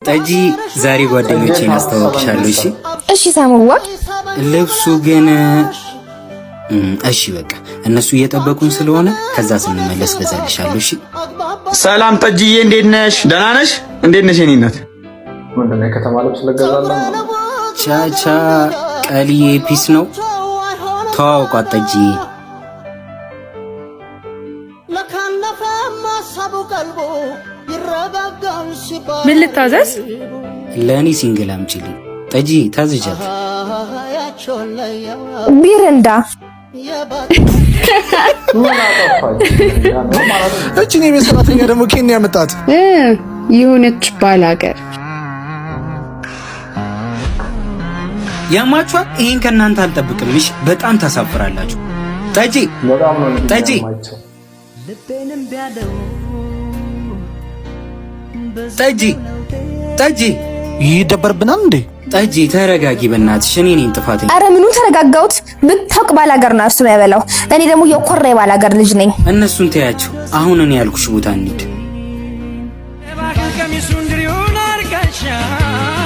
ጠጂ፣ ዛሬ ጓደኞቼን አስተዋውቅሻለሁ። እሺ? እሺ ሳሙዋ። ልብሱ ግን እሺ፣ በቃ እነሱ እየጠበቁን ስለሆነ ከዛ ስንመለስ ገዛልሻለሁ። እሺ። ሰላም ጠጅዬ፣ እንዴት ነሽ? ደህና ነሽ? እንዴት ነሽ የኔ እናት? ምንድን ነው፣ የከተማ ልብስ ልገዛለን ነው? ቻቻ ቀልዬ፣ peace ነው። ተዋውቋት ጠጅዬ። ምን ልታዘዝ? ለእኔ single አምጪልኝ። ጠጂ፣ ታዝዣት። ቢርንዳ። ምን አጠፋች? ማለት እችን የቤት ሰራተኛ ደግሞ ኬንያ ያመጣት? የሆነች ባላገር። ያማችኋል። ይሄን ከእናንተ አልጠብቅም። እሺ፣ በጣም ታሳፍራላችሁ። ጠጂ። በጣም ነው እንጂ ጠጂ። የሚያማቸው። ጠጂ፣ ጠጂ። ይደበርብናል እንዴ? ጠጂ፣ ተረጋጊ በእናትሽ። እኔ ነኝ ጥፋተኛ። አረ ምኑ ተረጋጋሁት። ብታውቅ ባላገር ነው እሱ ያበላው። እኔ ደግሞ የኮራ የባላገር ልጅ ነኝ። እነሱን ተያቸው። አሁን እኔ ያልኩሽ ቦታ እንሂድ። ቀሚሱን ድሪውን አርጋሻል።